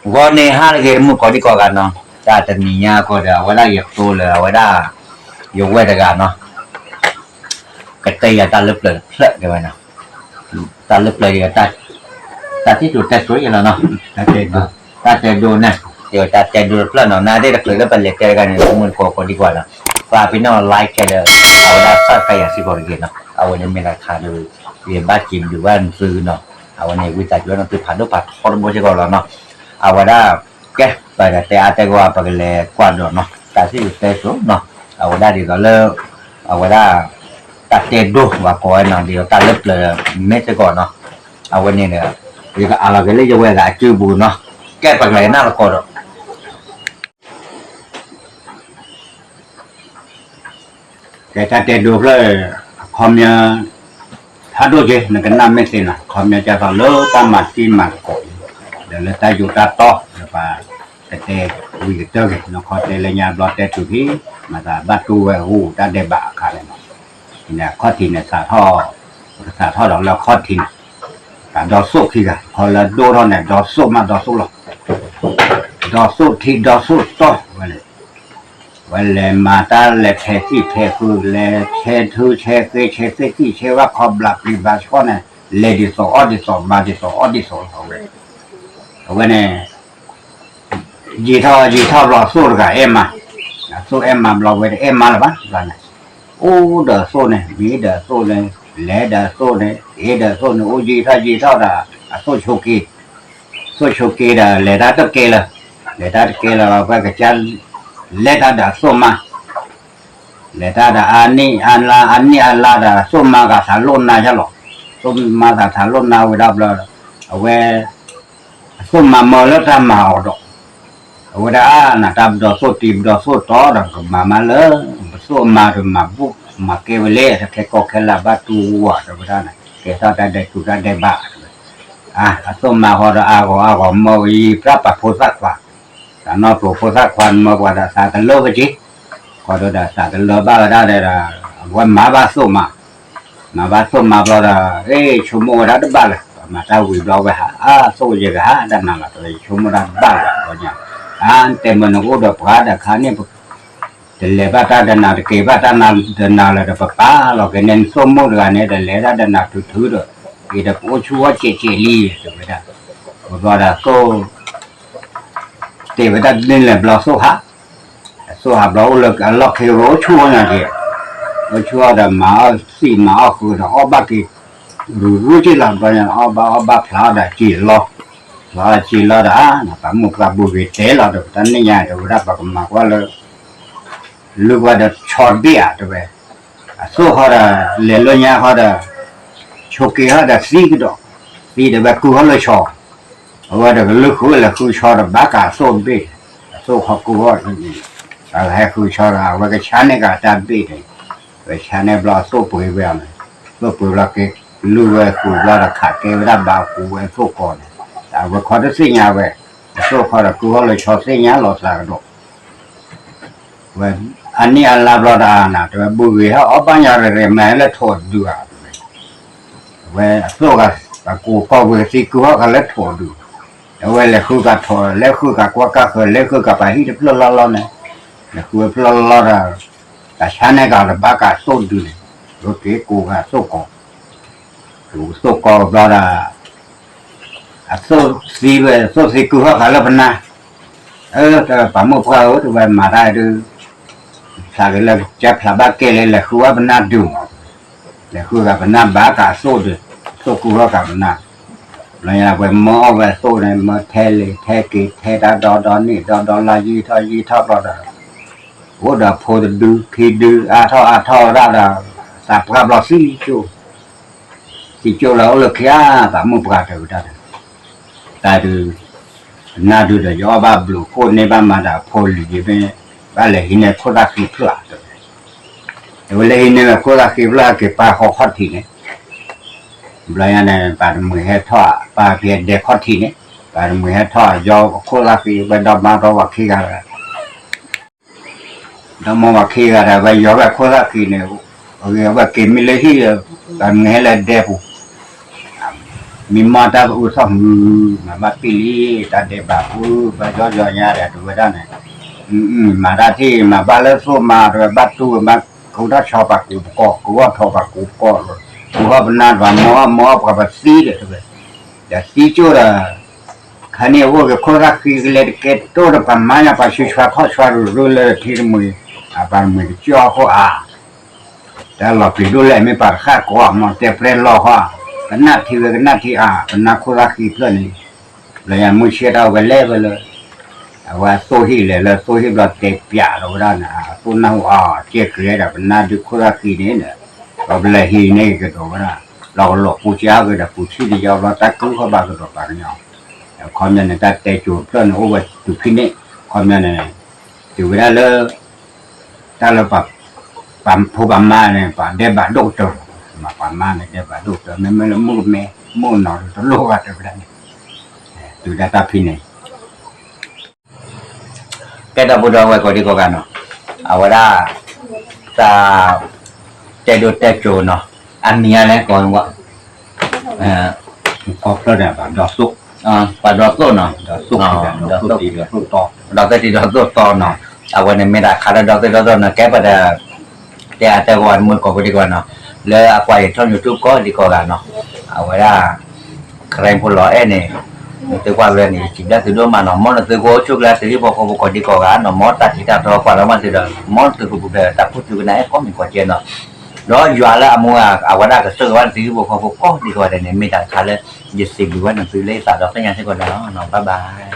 ဂီၤန့ၣ်ဟါတဂ့ၤ တမုၢ်ကိးဒံကိးဂၤနီၤ, တၢ်တနံၤညါအဃိဒီး အဝဲဒၣ်ယဃိလၢအဝဲဒၣ် ယဝဲၢ်တဂၤနီၤ, ကတဲယၤတၢ်လၢပျၢၤတဖျၢၣ်တဲဝဲနီၤ, တၢ်လၢပျၢၤဒီး တၢ်စံၣ်စိၤတဲစိၤယလီၤနီၤ, တၢ်တဲဒိန့ၣ် တဲတၢ်တဲဒိတဖျၢၣ်နီၤ, နၤသ့ၣ်တချုးလၢပလဲၤတဲတဂၤန့ၣ် တမုၢ်တကိးကိးဒံကိးဂၤနီၤ, ပှၤဖဲန့ၣ် like ခဲဒီး အဝဲဒၣ် subscribe ယၤစ့ၢ်ကီးတဂ့ၤနီၤ, အဝဲန့ၣ်မ့ၢ်တၢ်တခါဒီး ယဘၣ်စံးဘျုးဘၣ်သုနီၤ, အဝဲန့ၣ် ဝံသးစူၤနီၤ သုဖးဒိၣ်ဖးထီတဘိစ့ၢ်ကီးလီၤနီၤ, အဝဲဒၣ် ကဲ ပကတဲအါတဲဂီၢ် ပကလဲၤကွၢ်ဒီးနီၤ တၢ်စံၣ်စိၤတဲစိၤနီၤ, အဝဲဒၣ်ဒ်သိးလၢ အဝဲဒၣ် တၢ်တဲဒိပှၤကိးဝဲနီၤ ဒ်သိးတၢ်လၢပျၢၤမ့ၢ်စ့ၢ်ကီးနီၤ, အဝဲန့ၣ်ဒီး ယကအးလီၤက့ၤလၢယဝဲၢ်ဂၤအစုပူၤနီၤ, ကဲပကလဲၤနၢ်သကိးဒီး ကဲတၢ်တဲဒိဖျၢၣ် အခီပညီ ဖးဒိၣ်က့ၤ နကနၣ်မ့ၢ်သ့နီၤ, အခီပညီကသိးလၢတၢ်မၤတံၢ်မၤသကိးအံၤ ဒီးလၢတၢ်ယိးတၢ်တီ လၢပှၤကတဲဝံၤကတၢၢ်က့ၤ နီၢ်ခီတဲလၢညါဘျီတဲတုၤဖဲ မၤသးဘၣ်တူၢ်ဝဲအူတၢ်ဒဲးဘးအခါန့ၣ်နီၤ, အခီၣ်ထံးန့ၣ်စးထီၣ် ပကစးထီၣ်ဒီးလၢအခီၣ်ထံးန့ၣ် တၢ်ဒီသိၣ်ခံဂၤ ခီလၢဒိၣ်ထီၣ်န့ၣ် ဒီသိၣ်မးဒီသိၣ်လီၤ ဒီသိၣ်ထံဒီသိၣ်တီဝဲန့ၣ် ဝဲလဲၤမၤတၢ်လဲၤဖဲးသံၣ်ဖဲးဃုာ် လဲၤဆဲးထုဆဲးဃ့ဆဲးသ့ၣ်သံၣ်ဆဲးဝၣ်ခီဘျးပျံၤဘၣ်ဆှီန့ၣ် လဲၤဒ်သိးအီၣ်ဒ်သိးမၤဒ်သိးအီၣ်ဒ်သိးလီၤဝဲ, အဝဲန့ၣ် ယံာ်ထီၣ်ယံာ်ထီၣ်ဘျီသိၣ်တဂၤအဲၣ်မါ, အသိၣ်အဲၣ်မါဘျီဝဲတအဲၣ်မါလၢၤဘၣ်ဘျီန့ၣ်, အိၣ်ဒီးသိၣ်န့ၣ် မံဒီးသိၣ်န့ၣ် လဲၤဒီးသိၣ်န့ၣ် အ့ဒီးသိၣ်န့ၣ် အိၣ်ယံာ်ထီၣ်ယံာ်ထီၣ်ဒီး အသိၣ်ဆိးက့ သိၣ်ဆိးက့ဒီး လဲၤတၢ်တကဲလၢၤ, လဲၤတၢ်တကဲလၢၤ အဝဲကစၢ် လဲၤတၢ်ဒီးအသိၣ်မါ, လဲၤတၢ်ဒီးအနံၣ်အလါ အနံၣ်အလါဒီး သိၣ်မါဂၤသးလိၣ်နါယါလီၤ, သိၣ်မါသးသးလိၣ်နါဝဲဒၣ်ဘျီ, အဝဲ အသိၣ်မါမၢလၢတၢ်မၤအီၤဒီး, အဝဲဒၣ်နတၢ်ပဒီသိၣ်တံပဒီသိၣ်တီဒီး ကမၤမးလၢ ပသိၣ်မါတမၤဘူၣ်မၤကဲဝဲလဲၣ် တခဲကိးခဲလၢာ်ဘၣ်တူၢ်ဝဲတဝဲဒၣ်န့ၣ် ကဲထီၣ်တၢ်ဒဲးတူၢ်တၢ်ဒဲးဘး, အသိၣ်မါဃီဒီးအါဂီၤအါဂီၤမၢဝဲယံာ်ပြၢ်ပာ်ဖိသၣ်ခွါ, တၢ်နီၢ်ပျိၤဖိသၣ်ခွါမၢပှၤဒီးသးတလၢဝဲက့ၤ, ဃီဒီးသးတလၢဘၣ်ဝဲဒၣ်ဒီး အဝဲမၤဘၣ်သိၣ်မါ မၤဘၣ်သိၣ်မါဘျီဒီး အ့ ဆိကမိၣ်ဝဲဒၣ်တဘၣ်လၢၤ ပှၤမၤတၢ်ဝံၤဘျီဝဲဟး အါ သိၣ်ယဲကဟးတၢ်နၤလီၤ တဝဲယဆိကမိၣ်တၢ်တဘၣ်လၢၤဘျီညါ, အါ တဲမၢနအိၣ်ဒီးပှၤဒီးခါန့ၣ် တလဲၤဘၣ်တၢ်ဒီးနၤ တက့ၤဘၣ်တၢ်နၤဒီးနၤလၢၤဒီး ပပာ်လီၤက့ၤန့ၣ် နသိၣ်မိၣ်တဂၤန့ၣ် တလဲၤဒၣ်ဒီးနၤထုထုဒီး အံၤဒီးပအိၣ်ဆူၣ်အိၣ်စဲးစဲးလံ တဲဝဲဒၣ်, ပဘျီဒီးသိၣ် တဲဝဲဒၣ်န့ၣ်လဲၤဘျီသိၣ်ဟး သိၣ်ဟးဘျီအိၣ်လၢအလီၢ်ခံဂီၤအိၣ်ဆူၣ်အီၣ်ညါက့ၤ, အိၣ်ဆူၣ်အီၣ်ဒီးမၤအီၣ်သံးမၤအီၣ်ဃုာ်ဒီးအီၣ်ဘၣ်က့ၤ, ရူၤရူၤက့ၤလီၤဘျီညါ အီၣ်ဘၣ်အီၣ်ဘၣ်ဖျးအီၣ်ဒီးစံာ်လီၤ, ဖျးအီၣ်စံာ်လီၤဒီး နပာ်မုၣ်ပှၢ်ဘုဂ့ၤတဲလီၤဒီး ပတၢ်န့ၣ်ညါတဲဝဲဒၣ်ပကမၤကွၢ်လၢ လုၢ်ကွၢ်ဒီးဆီတဘ့ၣ်ဧါတဲဝဲ, အသိၣ်ဃီဒီး လဲၤလၢညါဃီဒီး ဆိးက့ၤဃီဒီးသံကဒီး, သံဒီးဝဲကုဟီၣ်လၢဆီ အဝဲဒီးကလုၢ်ဃုလဲၤဃုဆီဒီးဘၣ်ကးအသိၣ်တဘ့ၣ်, အသိၣ်ဃီကုဟီၣ်, ဟဲဃုဆီဒီး အဝဲကဆါန့ၢ်ကးတၢ်တဘ့ၣ်န့ၣ်, ဝဲဆါန့ၢ်ဘျီအသိၣ်ပှ့ၤဝဲအီၤန့ၣ်, သိၣ်ပှ့ၤဘျီက့ၤ လုၢ်ဝဲဃုဘျီဒီးခးကဲဝဲဒၣ်ဘၣ်ကူဝဲအသိၣ်ကီးန့ၣ်, အဝဲခီတသ့ၣ်ညါဝဲ, အသိၣ်ဃီဒီးကုဟီၣ်လၢဆီသ့ၣ်ညါလီၤသးကဒီး ဝဲ အနံၣ်အလါဘျီဒီးနၤ တဲဝဲ ဘုဂ့ၤဟဲအီၣ်ဘၣ်ညါရဲၣ်ရဲၣ် မၤဟဲလၢထိးဒုးဧါ, ဝဲအသိၣ်ဂၤ ပှၤကူကီၢ်ဝဲသံကုဟီၣ်ဃာ်လၢထိးဒုး, အဝဲလဲၤဃုကးထိး လဲၤဃုကးကွၢ်ကၢ်ဃၢၤ လဲၤဃုကးပှၤဟံၣ်တဖျၢၣ်လီၢ်လီၢ်န့ၣ်, လဲၤဃုဖျၢၣ်လီၢ်လီၢ်ဒီး တၢ်ဆါန့ၢ်ကးဒီးဘၣ်ကးသိၣ်ဒုးန့ၣ်, လၢက့ၤကူကးသိၣ်ကီး သိၣ်ကီးဘျီဒီး အသိၣ်သံဝဲ သိၣ်သံကုဟီၣ်ဃာ်လၢပနၢ်, အၢ တပာ်မုၣ်ပှၢ်ဧၢ တဝဲမၤတၢ်ဒုး, ဖျးက့ၤလၢကစၢ်ဖျးဘၣ်ကဲလဲၣ် လဲၤဃုဝဲပနၢ်ဒုးမး, လဲၤဃုဂၤပနၢ်ဘၣ်ကးသိၣ်ဒုး, သိၣ်ကုဟီၣ်ဃာ်ပနၢ်, ဘျီညါဝဲမၢအီၣ်ဝဲသိၣ်န့ၣ် မၢထဲလံၤထဲက့ၤ ထဲတၢ်ဒီဒီနံၣ်ဒီဒီလါ ယံာ်ထီၣ်ယံာ်ထီၣ်ဘျီဒီး အိၣ်ဒီးဖိတဒုခံဒု အါထီၣ်အါထီၣ်ဝဲဒၣ်ဒီး သးပှၢ်ဘျီသံကၠိ, သံကၠိလၢအိၣ်လၢခံဧါ ပာ်မုၣ်ပှၢ်တဲဝဲဒၣ်ဒီး, တၢ်ဒုး, ပနၢ်ဒုးဒီး ယအီၣ်ဘၣ်ဘျုးခိၣ်န့ၢ်ဘၣ်မၤဒီးဖိလံၤယမ့ၢ်, ဘၣ်လဲၤဟံးန့ၢ်ခိၣ်သၣ်ဃံဖျၢၣ်ဧါတဲဝဲ, တဲဝဲလဲၤဟံးန့ၢ်ဝဲခိၣ်သၣ်ဃံဖျၢၣ်က့ၤပာ်ဃီခီၣ်ထံးန့ၣ်, ဘျီညါန့ၣ် ပှၤတမှံၤဟဲထီၣ် ပာ်က့ၤဒဲးခီၣ်ထံးန့ၣ်, ပှၤတမှံၤဟဲထီၣ်ယီခိၣ်သၣ်ဃံ ဝဲဒီမါဒီဝၤခံဂၤဒီး ဒီမါဝၤခံဂၤဒီး ဝဲယီၤဝဲခိၣ်သၣ်ဃံန့ၣ်, အဂ့ၤဝဲက့ၤမ့ၢ်လၢဟံၣ်ဒီး ပှၤတမှံၤဟဲလၢဒဲပူၤ, မ့ၢ်မီၢ်တၢ်ကအုထီၣ်မုာ် မၤဘၣ်ပ့ၢ်လံ, တၢ်ဒဲးဘးအု ဘၣ်ယီယီညါဒီး တဝဲဒၣ်န့ၣ်, မၤတၢ်ထံၣ် မၤဘၣ်လၢသိၣ်မၤ တဝဲဘၣ်တူၢ် ဘၣ်ကူထီၣ်ဆီပာ်ကူပကီၢ် ကူထီၣ်ထီပာ်ကူပကီၢ်, ကူထီၣ်ပနၢ်ပှၤမီၢ် မီၢ်ပှၤပသံဒီး တဝဲ, ဒီးသံကၠိဒီး ခါန့ၣ်အအိၣ်က့ၤခိၣ်သၣ်ဃံ ကလဲၤတကဲတိၢ်ဒီးပှၤမါညါ ပှၤဆှံဆှါခီၣ်ဆှါရူၤရူၤလၢထံတမှံၤ, ပှၤတမှံၤကစၢၢ်အဃိဧါ, တၢ်လီၤပျံၤဒိၣ်လဲၣ် မ့ၢ်ပှၤတဃၣ်ကိးမီၢ်တဲပြဲလီၤဃီ, ကနၣ်ထံဝဲကနၣ်ထံအါ, ပနၢ်ခိၣ်သၣ်ဃံဖျၢၣ်န့ၣ်, လၢညါမုၢ်ဆ့ၣ်တၢ်ဝဲလဲၣ်ဝဲလၢ အဝဲအသိၣ်ဟံၣ်လဲၤလၢသိၣ်ဟံၣ်ဘျီတဲပၠးလီၤဝဲဒၣ်န့ၣ် အသိၣ်နၢ်ဟူအီၤ ကဲကရဲဒီး ပနၢ်ဒုးခိၣ်သၣ်ဃံန့ၣ်ဒီး ပဘျဲဟံၣ်န့ၣ်ကဒီးဝဲဒၣ် လီၤကလိာ်ပူၤကၢ်ကဒီး ပူၤဆံၣ်တယီဘျီ တၢ်ကုၢ်ခီၣ်ဘၣ်ကဒီးပှၤကညီ, ခီပညီန့ၣ် တၢ်တဲစိၤဖျၢၣ်န့ၣ်အိၣ်ဝဲတုၤဖဲန့ၣ်, ခီပညီန့ၣ် တုၤဝဲဒၣ်လၢ တၢ်လၢ ပှၤဖိပှၤမါန့ၣ် ပှၤဒဲးဘးဒိၣ်ကတၢၢ်, ပှၤမါန့ၣ် ဒဲးဘးဒိၣ်ကတၢၢ် မ့မ့ၢ်လၢမုၣ်ကမဲ မုၣ်ကနီၤတလိၣ်ဘၣ်တဲဝဲဒၣ်န့ၣ်, တုၤဒၣ်တၢ်ဖဲန့ၣ် ကဲဒီပုၢ်ဒီဝဲၢ်ကိးဒံကိးဂၤနီၤ, အဝဲဒၣ် တၢ် တဲဒိတဲကၠိၤနီၤ, အမံၤအါလဲၣ်ကိးဝဲ, ကီၢ်ဖျၢၣ်ဒီးပှၤဒီသိၣ်, ပှၤဒီသိၣ်နီၤ, ဒီသိၣ်တံၢ်ဒီသိၣ်တီနီၤ, အဝဲန့ၣ်မ့ၢ်တၢ်ခးလၢဒီသိၣ်ဒီသိၣ်နီၤ ကဲပှၤဒီး တဲအတဲဂီၤမုၢ်ကိးဒံကိးဂၤနီၤ, လၢအကွၢ်ယထီၣ် YouTube ကိးဒံကိးဂၤနီၤ, အဝဲဒၣ် ခရံာ်ဖိလီၤအဲၣ်န့ၣ်, နသုကွၢ်လၢန့ၣ် ယစံးဘျုးသုဒိၣ်မးနီၤ, မ်နသုကအိၣ်ဆူၣ်ကျဲသုဟံၣ်ဖိဃီဖိကိးဒံကိးဂၤနီၤ, မ်တၢ်ထံတၢ်တီကွၢ်လီၤမးသုဒီး မ်နသုကပူၤဖျဲးတၢ်ခူသူၣ်ကနၣ်အဲၣ်ကီမံၤကီၢ်ကဲနီၤ, ဒီးယွၤလၢအမူအဝဲဒၣ်ကစၢၢ်ကဝဲနသုဟံၣ်ဖိဃီဖိကိးဒံကိးဂၤဒဲးန့ၣ် မ့ၢ်တၢ်ခါလၢ ယစံးဘျုးဝဲနသုလၢယသးဒီဖျၢၣ်ညါစ့ၢ်ကီးန့ၣ်လီၤ, bye bye.